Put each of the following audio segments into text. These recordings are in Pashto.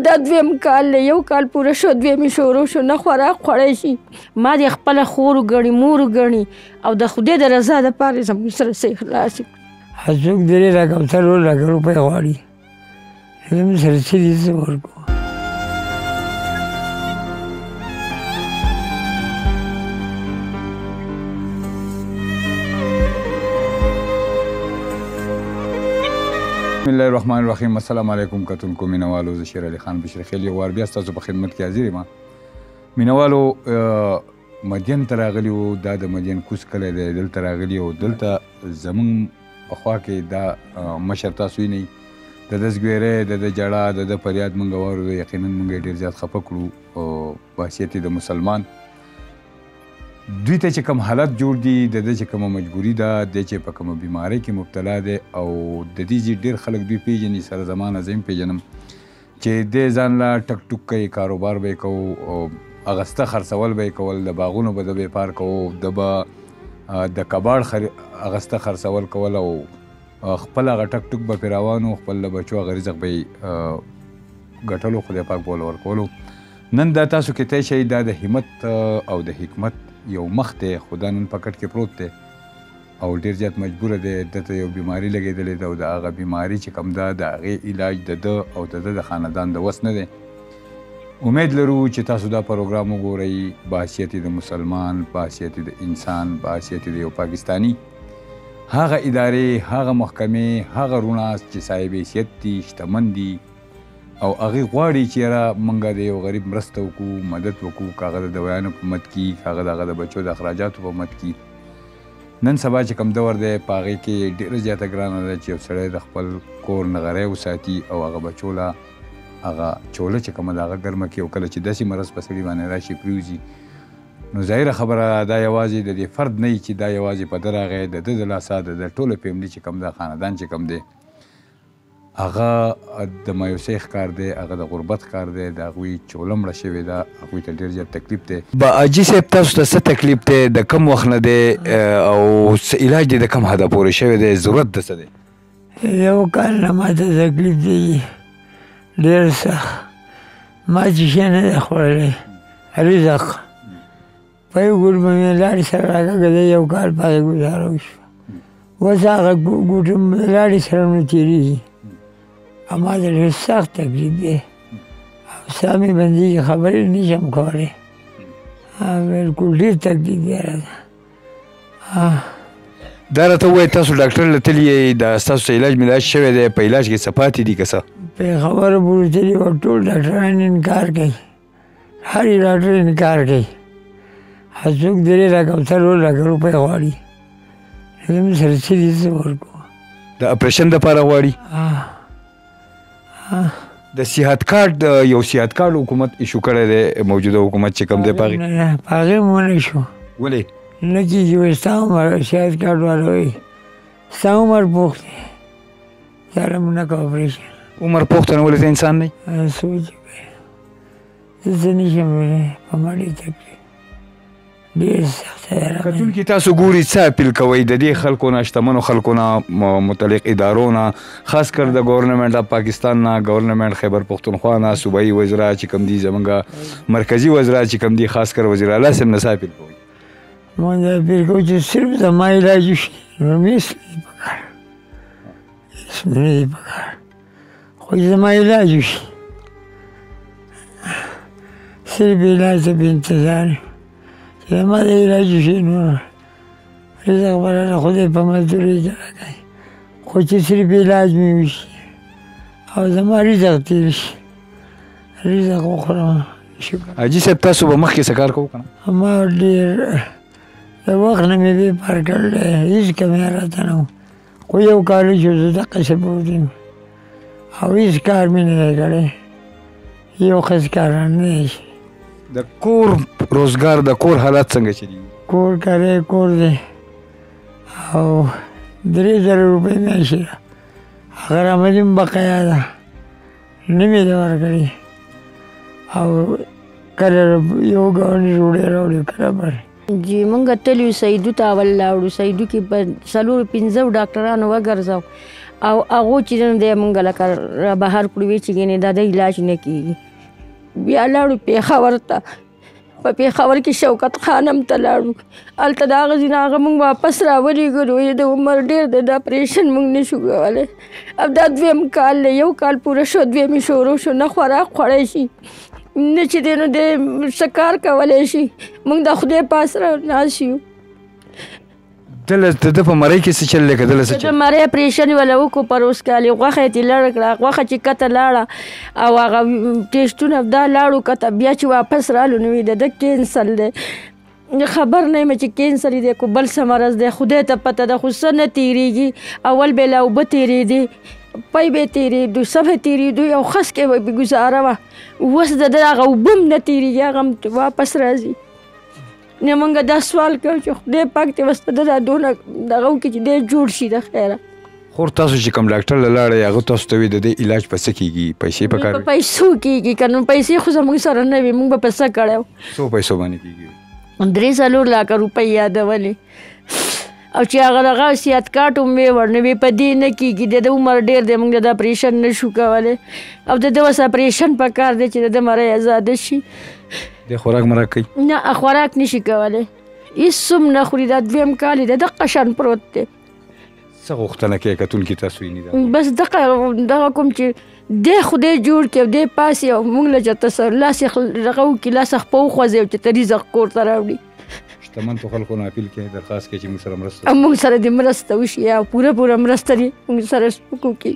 دا دویم کال دی، یو کال پوره شو، دویم یې شروع شو، نه خوراک خوړی شي. ما دې خپله خور وګڼي، مور وګڼي او د خدای د رضا دپاره یې زموږ سره څه اخلاص وکړي. هر څوک 3 لکه او 4 لکه روپۍ غواړي، زموږ سره څه دي، څه ورکړو؟ بسم الله الرحمن الرحیم. السلام علیکم کتونکو مینوالو، زه شیر علي خان بشرخیل یو وار بیا ستاسو په خدمت کې حاضر یم. مینوالو، مدین ته راغلي وو. دا د مدین کوز کلی دی، دلته راغلي او دلته زمونږ په خوا کې دا مشر تاسو وینئ. د ده زګیری، د ده ژړا، د ده فریاد مونږ واورېدو. یقینا مونږ یې ډېر زیات خفه کړو. په حیثیت د مسلمان دوی ته چې کوم حالت جوړ دي، د ده چې کومه مجبوري ده، دی چې په کومه بیمارۍ کې مبتلا دی، او د دې ځای ډېر خلک دوی پېژني، سره زما نه زه هم پېژنم چې دی ځان له ټک ټوک کوي، کاروبار به یې کوو او اغسته خرڅول به یې کول، د باغونو به د ویپار کوو، د به د کباړ اغسته خرڅول کول او خپل هغه ټک ټوک به پرې روان و، خپل د بچو هغه رزق به یې ګټلو، خدای پاک به ورله ورکولو. نن دا تاسو کتای شئ، دا د همت او د حکمت یو مخ دی، خو دا نن په کټ کې پروت دی او ډېر زیات مجبوره دی. ده ته یو بیماري لګېدلې ده او د هغه بیماري چې کوم ده، د هغې علاج د ده او د ده د خاندان د وس نه دی. امید لرو چې تاسو دا پروګرام وګورئ، په حیثیت د مسلمان، په حیثیت د انسان، په حیثیت د یو پاکستاني، هغه ادارې، هغه محکمې، هغه روڼا چې صاحب حیثیت دي، شتمن دي او هغې غواړي چې یاره موږ د یو غریب مرسته وکړو، مدد وکړو، که هغه د دوایانو په مد کې، که هغه د هغه د بچو د اخراجاتو په مد کې. نن سبا چې کوم دور دی، په هغې کې ډېره زیاته ګرانه ده چې یو سړی د خپل کور نغری وساتي او هغه بچو له هغه چوله چې کومه ده هغه ګرمه کړي. او کله چې داسې مرض په سړي باندې راشي، پرېوځي، نو ظاهره خبره دا یوازې د دې فرد نه چې دا یوازې په ده راغی، د ده د لاسه د ده ټوله فیملي چې کوم ده، خاندان چې کوم دی، هغه د مایوسۍ ښکار دی، هغه د غربت ښکار دی. د هغوی چوله مړه شوې ده، هغوی ته ډېر زیات تکلیف دی. حاجي صاحب، تاسو ته څه تکلیف دی، د کم وخت نه دی او څه علاج دی د کم حده پورې شوی دی، ضرورت د څه دی؟ یو کال نه ماته تکلیف دی ډېر سخت. ما چې شی نه دی خوړلی، رزق په یو ګوټ به مې لاړې سره راکاږه. یو کال په هغې ګزاره وشوه. اوس هغه ګوټ هم د لاړې سره نه تېرېږي. ما ته ډېر سخت تکلیف دی او ساه مې بندېږي، خبرې نه شم کولی، بالکل ډېر تکلیف دی راته. دا راته ووایه، تاسو ډاکټر له تللي یئ، دا ستاسو علاج ملاج شوی دی، په علاج کې څه پاتې دي که څه؟ پېښور پورې تللي وو، ټول ډاکټران انکار کوي، هر یو ډاکټر انکار کوي. هر څوک 3 لکه او 4 لکه روپۍ غواړي، زموږ سره څه دي، څه ورکړو؟ د اپریشن دپاره غواړي؟ د صحت کارت، یو صحت کارت حکومت issue کړی دی، موجوده حکومت چې کوم دی، په هغې نه، په هغې هم ونه شو. ولې؟ نه کېږي. وایي ستا عمر، صحت کارت والا وایي ستا عمر پوخ دی، دا له مونږ نه کوه اپریشن. عمر پوخ ته، نو ولې ته انسان نه؟ سوچ وکړئ، زه څه نه شم ویلی. په ما ډېر تکلیف، ډېر سخته دی راغلی. کتونکي تاسو ګوري، څه اپیل کوئ د دې خلکو نه، شتمنو خلکو نه، متعلق ادارو نه، خاص کر د ګورنمنټ اف پاکستان نه، ګورنمنټ خیبر پښتونخوا نه، صوبایي وزرا چې کوم دي، زمونږ مرکزي وزرا چې کوم دي، خاص کر وزیر اعلی صاحب نه څه اپیل کوئ؟ مونږ اپیل کوو چې صرف زما علاج وشي، نور مې هېڅ نه دي پکار، هېڅ مې نه دي پکار، خو چې زما علاج وشي، صرف علاج ته په انتظار یم. چې زما د علاج وشي، نور رزق به راله خدای په مزدورۍ کې راکوي، خو چې صرف علاج مې وشي او زما رزق تېر شي، رزق وخورم، شکر. حاجي صاحب، تاسو به مخکې څه کار کوو که نه؟ ما ډېر د وخت نه مې ویپار کړی دی، هېڅ کمی راته نه و، خو یو کال شو زه دقسې پروت یم او هېڅ کار مې نه دی کړی، یو ښځ کار رانه دی شوی. د کور روزګار، د کور حالات څنګه چلیږي؟ کور کرایه کور دی او 3000 روپۍ میاشتې ده، هغه رامدي هم بقایا ده، نه مې ده ورکړې. او کله یو ګاونډي ډوډۍ راوړي، کله بل. جی، مونږ تلو سیدو ته، اول لاړو سیدو کې په څلورو پنځو ډاکټرانو وګرځاو. او هغو چې دی مونږ لکه را بهر کړو، وی چې ګینې دا د علاج نه کېږي. بیا لاړو پېښور ته، په پېښور کې شوکت خانم ته لاړو، هلته د هغه ځای نه هغه مونږ واپس راولېږلو، وایي د عمر ډېر دی، دا اپرېشن مونږ نه شو کولی. او دا دویم کال دی، یو کال پوره شو، دویم یې شروع شو، نه خوراک خوړی شي، نه چې دی نو دی څه کار کولی شي. مونږ د خدای په اسره ناست یو. دله د ده په مرۍ کې څه چل دی که دله څه چل؟ د مرۍ اپرېشن یې وله وکړو پروس کال یې، غوښه یې ترې لړه کړه، غوښه چې کته لاړه او هغه ټیسټونه دا لاړو کته، بیا چې واپس رالو نو وایي د ده کینسل دی. خبر نه یم چې کینسل دی که بل څه مرض دی، خدای ته پته ده، خو څه نه تېرېږي. اول به لا اوبه تېرېدې، پی به تېرېدو، څه به تېرېدو، یو خسکې به پې ګزاره وه. اوس د ده هغه اوبه هم نه تېرېږي، هغه هم واپس راځي. نو مونږ دا سوال کوو چې خدای پاک دې اوس د ده دا دونه دغه وکړي چې دی جوړ شي د خیره. خور تاسو چې کوم ډاکټر له لاړئ هغه تاسو ته وایي د دې علاج په څه کېږي، پیسې په کار په پیسو کېږي که نو پیسې خو زموږ سره نه وي، مونږ به په څه کړی وو؟ څو پیسو باندې کېږي؟ 3-4 لاکه روپۍ یادولې. او چې هغه دغه صحت کارت هم ویوړ، نو وی په دې نه کېږي، د ده عمر ډېر دی، موږ د ده اپرېشن نه شو کولی، او د ده اوس اپرېشن په کار دی چې د ده مرۍ ازاده شي. دی خوراک مراک کوي؟ نه، خوراک نه شي کولی، هېڅ هم نه خوري. دا دویم کال یې دی، دقه شان پروت دی. څه غوښتنه کوي کتونکي تاسو یې نه ده؟ بس دقه دغه کوم چې دی خدای جوړ کړي او دی پاسي او موږ له چېرته سره لاس یې دغه وکړي، لاس یې خپه وخوځوي او چې ته رزق کور ته راوړي. شتمن تو خلکو نه اپیل کوي، درخواست کوي چې موږ سره مرسته موږ سره دې مرسته وشي، او پوره پوره مرسته دې موږ سره څوک وکړي.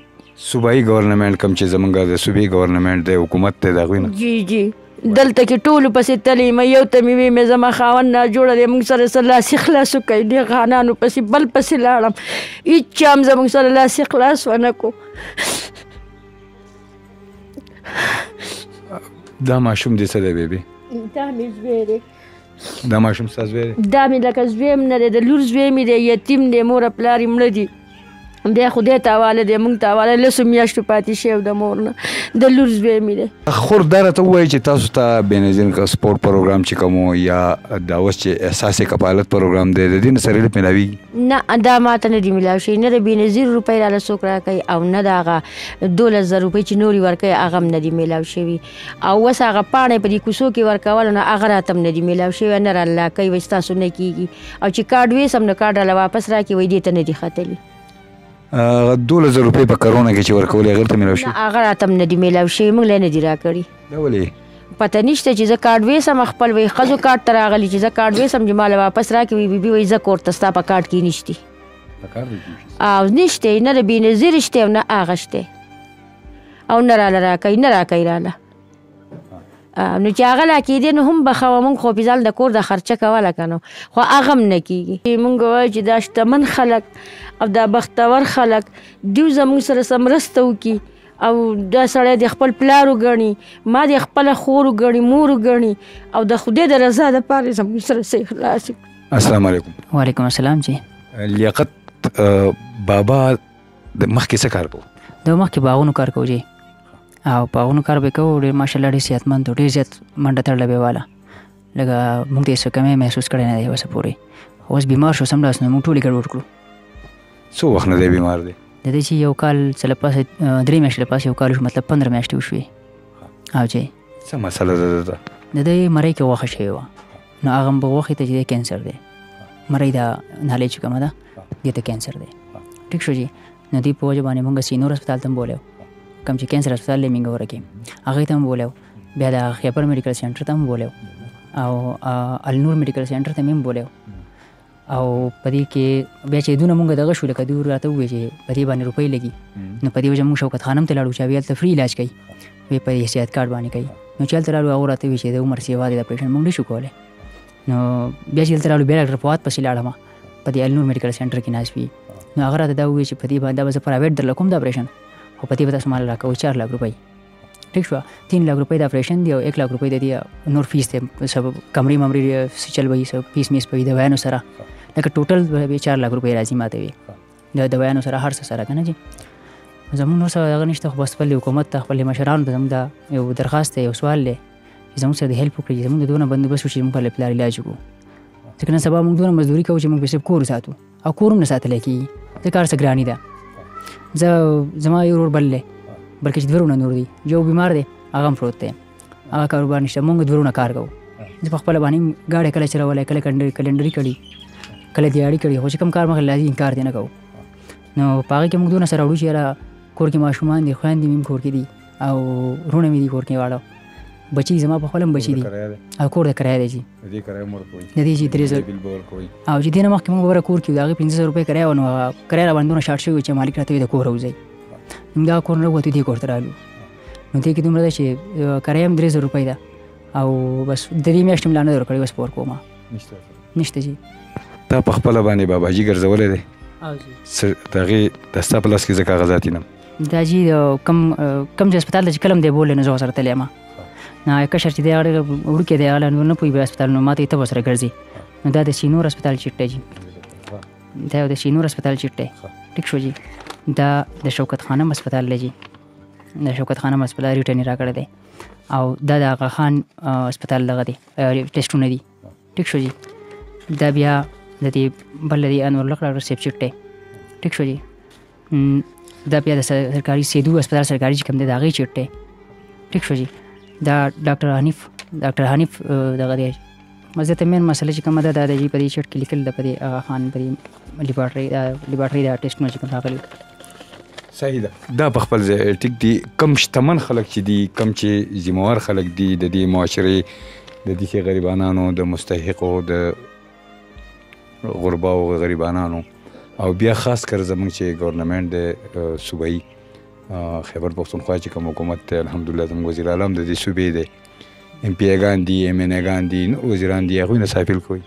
صوبایي ګورنمنټ کوم چې زمونږ د صوبې ګورنمنټ دی، حکومت دی، د هغوی نه؟ جی جی، دلته کې ټولو پسې تللی یم، یو ته مې وی مې زما خاوند ناجوړه دی، موږ سره څه لاس اخلاص وکړئ، دې خانانو پسې بل پسې لاړم، هېچا هم زموږ سره لاس اخلاص ونه کړو. دا ماشوم دې څه دی بیبي؟ دا مې زوی دی. دا ماشوم ستا زوی دی؟ دا مې لکه زوی هم نه دی، د لور زوی مې دی، یتیم دی، مور او پلار یې مړه دي، دی خدای ته حواله دی، موږ ته حواله، لسو میاشتو پاتې شوی د مور نه، د لور زوی مې دی. خور دا راته ووایي چې تاسو ته بېنظیر سپورټ پروګرام چې کوم یا دا اوس چې احساس کفالت پروګرام دی، د دې نه څه ریلیف میلاویږي؟ نه، دا ماته نه دی میلاو شوی، نه د بېنظیر روپۍ راله څوک راکوي او نه د هغه 12,000 روپۍ چې نورې ورکوي هغه هم نه دي میلاو شوي. او اوس هغه پاڼې په دې کوڅو کې ورکوله نو هغه راته هم نه دي میلاو شوي، نه راله راکوي، وایي ستاسو نه کېږي. او چې کارډ ویسم نو کارډ راله واپس راکړي، وایي دې ته نه دي ختلي. هغه 12,000 روپۍ په کرونا کې چې ورکولې هغه ته میلاو شوي؟ نه، هغه راته هم نه دي میلاو شوي، موږ له نه دي راکړي. دا ولې؟ پته نشته چې زه کارډ ویسم خپل، وایي ښځو کارډ ته راغلي چې زه کارډ ویسم چې ماله واپس راکړي، وایي بیبي وایي زه کور ته ستا په کارډ کې نشتي. په کارډ کې نشته؟ او نشته، نه د بېنظیر شته او نه هغه شته، او نه راله راکوي، نه راکوي راله. نو چې هغه لا کېدی نو هم به ښه وه، موږ خو په ځان د کور د خرچه کوله که نه، خو هغه هم نه کېږي. موږ وایو چې دا شتمن خلک او دا بختور خلک دیو زموږ سره څه مرسته وکړي، او دا سړی د خپل پلار وګڼي، ما د خپله خور وګڼي، مور وګڼي، او د خدای د رضا دپاره زموږ سره څه اخلاص وکړي. السلام علیکم. وعلیکم السلام. جی لیاقت بابا د مخکې څه کار کوو؟ د مخکې باغونو کار کوو جی، او باغونو کار به کوو، ډېر ماشاءالله ډېر صحتمند و، ډېر زیات منډه تړله به واله، لږه موږ ته یې څه کمی محسوس کړی نه دی اوسه پورې. اوس بیمار شو سمدلاس نو موږ ټولې ګډوډ کړو. څو وخت نه دی بیمار دی؟ د دې چې یو کال څه له پاسه 3 میاشتې له پاسه یو کال وشو، مطلب 15 میاشتې وشوې. او چې څه مسله ده ده؟ د دې مرۍ کې غوښه شوې وه، نو هغه به غوښې ته چې دی کینسر دی، مرۍ دا نالۍ چې کومه ده دې ته کینسر دی، ټیک شو جي. نو دې په وجه باندې موږ سینور هسپتال ته هم بولیو، کوم چې کینسر هسپتال دی مینګوره کې، هغې ته هم بولیو، بیا د خیبر میډیکل سینټر ته هم بولیو، او النور میډیکل سینټر ته مې هم بولیو. او په دې کې بیا چې دونه مونږ دغه شو، لکه دوی راته وویل چې په دې باندې روپۍ لګي، نو په دې وجه مونږ شوکت خانم ته لاړو چې هغوی هلته فري علاج کوي، وی په دې صحت کارت باندې کوي. نو چې هلته لاړو هغه راته وویل چې د عمر سیوا دی، د اپرېشن مونږ نه شو کولی. نو بیا چې هلته لاړو بیا ډاکټر فواد پسې لاړم، په دې النور میډیکل سینټر کې ناست وي. نو هغه راته دا وویل چې په دې باندې دا به زه پرایویټ درله کوم د اپرېشن، خو په دې به تاسو مال راکوئ 4 لاک روپۍ، ټیک شوه. 3 لاک روپۍ د اپرېشن دی او 1 لاک روپۍ د دې نور فیس دی، سب کمرې ممرې څه چل به وي، څه فیس میس به وي دوایانو سره، لکه ټوټل به 4 لاک روپۍ راځي ماته وي د دوایانو سره هر څه سره که نه جي. زموږ نور څه دغه نشته، خو بس خپل حکومت ته خپل مشرانو ته زموږ دا یو درخواست دی، یو سوال دی چې زموږ سره د هیلپ وکړي، چې زموږ د دونه بندوبست وشي چې موږ خپل پلار علاج وکړو. ځکه نن سبا موږ دونه مزدوري کوو چې موږ پرې صرف کور وساتو، او کور هم نه ساتلی کېږي، ځکه هر څه ګراني ده. زه زما یو ورور بل دی، بلکې چې دوه وروڼه نور دي، یو بیمار دی هغه هم پروت دی، هغه کاروبار نشته. مونږ دوه وروڼه کار کوو. زه په خپله باندې ګاډی کله چلولی، کله کلنډري کړي، کله دیاړي کړي، خو چې کوم کار مخې راځي انکار دې نه کوو. نو په هغې کې موږ دونه سره وړو چې یاره کور کې ماشومان دي، خویندې مې هم کور کې دي او وروڼه مې دي کور کې، واړه بچي زما په خپله هم بچي دي او کور د کرایه دی جي، د دې کرایه هم ورکوئ؟ د دې جي 3000 او چې دې نه مخکې موږ بره کور کې وو، د هغې 5000 روپۍ کرایه وه، نو هغه کرایه راباندې دونه شارټ شوې چې مالک راته وایي د کوره وځئ. موږ دغه کور نه ووتو، دې کور ته راغلو. نو دې کې دومره ده چې کرایه هم 3000 روپۍ ده او بس د دې میاشتې هم لا نه ده ورکړې، اوس به ورکوم. نشته جي. تا په خپله باندې باباجي ګرځولی دی؟ د هغې د ستا په لاس کې زه کاغذات وینم. دا جي کوم کوم چې هسپتال ته چې کله هم دی بولی نو زه ورسره تللی یم. نه کشر چې دی هغه ډېر وړوکی دی، هغه لا نور نه پوهېږي هسپتال، نو ما ته یې ته به ورسره ګرځې. نو دا د سینور هسپتال چیټ دی جي، دا یو د سینور هسپتال چیټ دی، ټیک شو جي. دا د شوکت خانم هسپتال دی جي، د شوکت خانم هسپتال ریټرن یې راکړی دی. او دا د آغا خان هسپتال دغه دی، ټیسټونه دي، ټیک شو جي. دا بیا د دې بل د دې انور الحق ډاکټر صاحب چیټ دی، ټیک شو جي. دا بیا د سرکاري سیدو هسپتال سرکاري چې کوم دی د هغې چیټ دی، ټیک شو جي. دا ډاکټر حنیف، ډاکټر حنیف دغه دی. بس دته مین مسله چې کومه ده دا د جي په دې چیټ کې لیکل ده، په دې آغا خان په دې لیبارټري دا لیبارټري دا ټیسټونه چې کوم راغلي. صحیح ده، دا په خپل ځای ټیک دي. کم شتمن خلک چې دي، کم چې ذمهوار خلک دي د دې معاشرې، د دې غریبانانو، د مستحقو، د غرباو غریبانانو، او بیا خاص کر زمونږ چې ګورنمنټ دی صوبایي خیبر پښتونخوا چې کوم حکومت دی، الحمدلله زموږ وزیر اعظم د دې صوبې دی، ایم پي ګان دي، ایم این ګان دي، نور وزیران دي، هغوی نه څه اپیل کوئ؟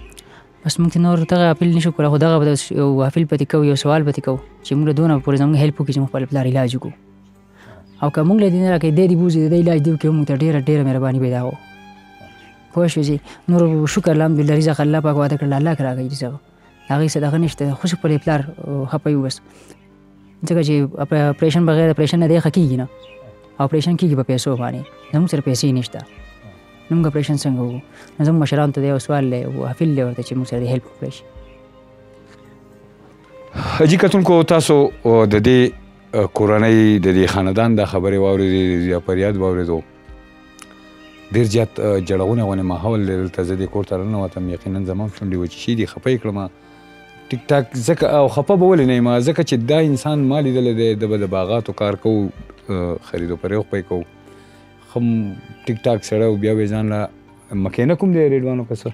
بس موږ ته نور دغه اپیل نشو کولی، خو دغه به یو اپیل پتې کوو، یو سوال پتې کوو چې موږ له دونه پورې زموږ هیلپ وکړي چې موږ خپل پلار علاج وکړو، او که موږ له دې نه راکړي دی دې بوځي، د دې علاج دې وکړي، موږ ته ډېره ډېره مهرباني پیدا وو. پوه شوې چې نور شکر الحمدلله رزق الله پاک واده کړل، الله که راکوي رزق، هغې څه دغه نشته، خو خپل پلار خپه یو بس، ځکه چې اپریشن بغیر اپریشن نه دی ښه کېږي نه، اپریشن کېږي په پیسو باندې، زموږ سره پیسې نشته، نو موږ اپریشن څنګه وکړو؟ نو زموږ مشرانو ته دی یو سوال دی او اپیل دی ورته چې موږ سره دې هیلپ وکړی شي. حاجي کتونکو تاسو د دې کورنۍ د دې خاندان دا خبرې واورېدې، د فریاد واورېدو، ډېر زیات جړغونه غوندې ماحول دی دلته. زه دې کور ته راننوتم، یقینا زما هم شونډې وچې شوې دي، خفه یې کړم ټیک ټاک، ځکه او خفه به ولې نه یم، ځکه چې دا انسان ما لیدلی دی، ده به د باغاتو کار کوو، خرید و فروخت به یې کوو، ښه ټیک ټاک سړی و، بیا به یې ځان له مکینه کوم دی ریډوانو که څه،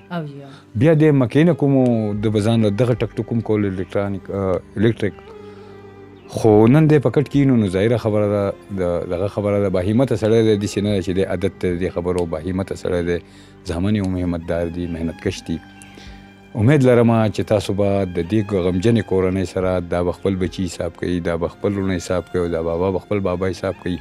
بیا دی مکینه کوم، ده به ځان له دغه ټک ټک هم کول، الکترونیک الکتریک. خو نن دی په کټ کښېنو، نو ظاهره خبره ده، دغه خبره ده، باهمته سړی دی، داسې نه ده چې دی عادت دی د دې خبرو، باهمته سړی دی، زامن یې هم همتدار دي، محنتکش دي. امید لرم چې تاسو به د دې غمجنې کورنۍ سره دا به خپل بچي حساب کوي، دا به خپل وروڼه حساب کوي، او دا بابا به خپل بابا حساب کوي.